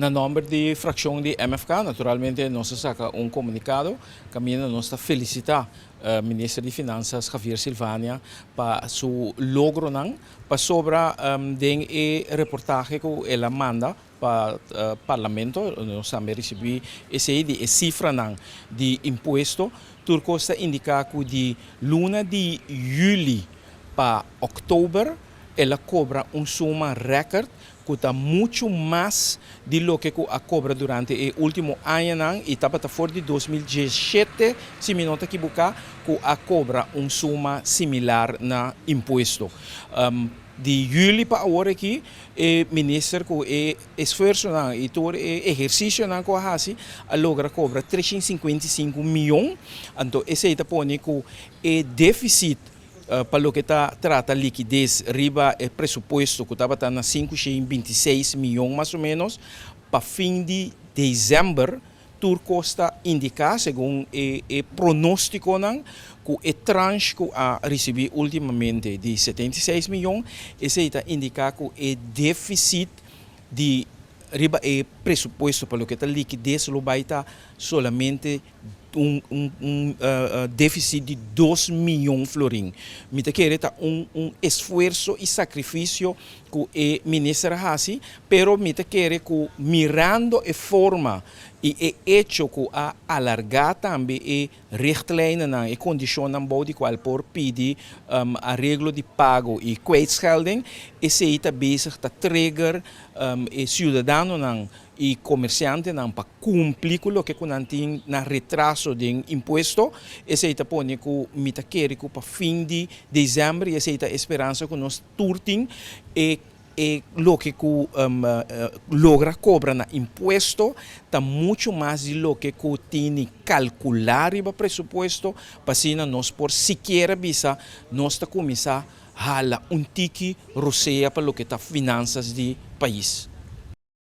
Na nòmber di frakshon di MFK, naturalmente nos a saka un komunikado kaminda nos ta felisitá Minister di Finansas Javier Silvania pa su logronan, pasobra den e reportahe ku el a manda pa Parlamento, nos tambe risibí esei di e sifranan di impuesto, tur kos ta indiká ku di luna di yüli pa òktober el a kobra un suma rèkert ku ta muchu mas di loke ku a kobra durante e último añanan i tabata for di 2017, si mi no ta kibuká, ku a kobra un suma similar na impuesto. Di yüli pa awor aki e minister ku e esfuersonan i tur e ehersisionan ku a hasi a logra kobra 355 mion. Anto esei ta pone ku e défisit pa loke ta trata likides riba e presupuesto, ku tabata na 526 mion mas o ménos, pa fin di desèmber tur kos ta indiká, segun e pronóstikonan, ku e tranche ku a risibí últimamente di 76 mion, esei ta indiká ku e défisit di riba e presupuesto pa loke ta likides lo bai ta solamente un défisit di 2 mion florin. Mi ta kere ta un esfuerso i sakrifisio ku e minister a hasi, pero mi ta kere ku mirando e forma i e echo ku a alargá tambe e richtlijnen, e kondishonnan bou di kual por pidi areglo di pago i kwijtschelding, esei ta bezig ta trigger e siudadanonan i komersiantenan pa kumpli ku loke ku nan tin na retraso di impuesto. Esei ta pone ku mi ta kere ku pa fin di desèmber, i esei ta speransa ku nos tur tin, e loke ku logra kobra na impuesto ta muchu mas di loke ku tin kalkulá riba presupuesto, pa asina nos por sikiera bisa nos ta kuminsá hala un tiki rosea pa loke ta finansas di pais.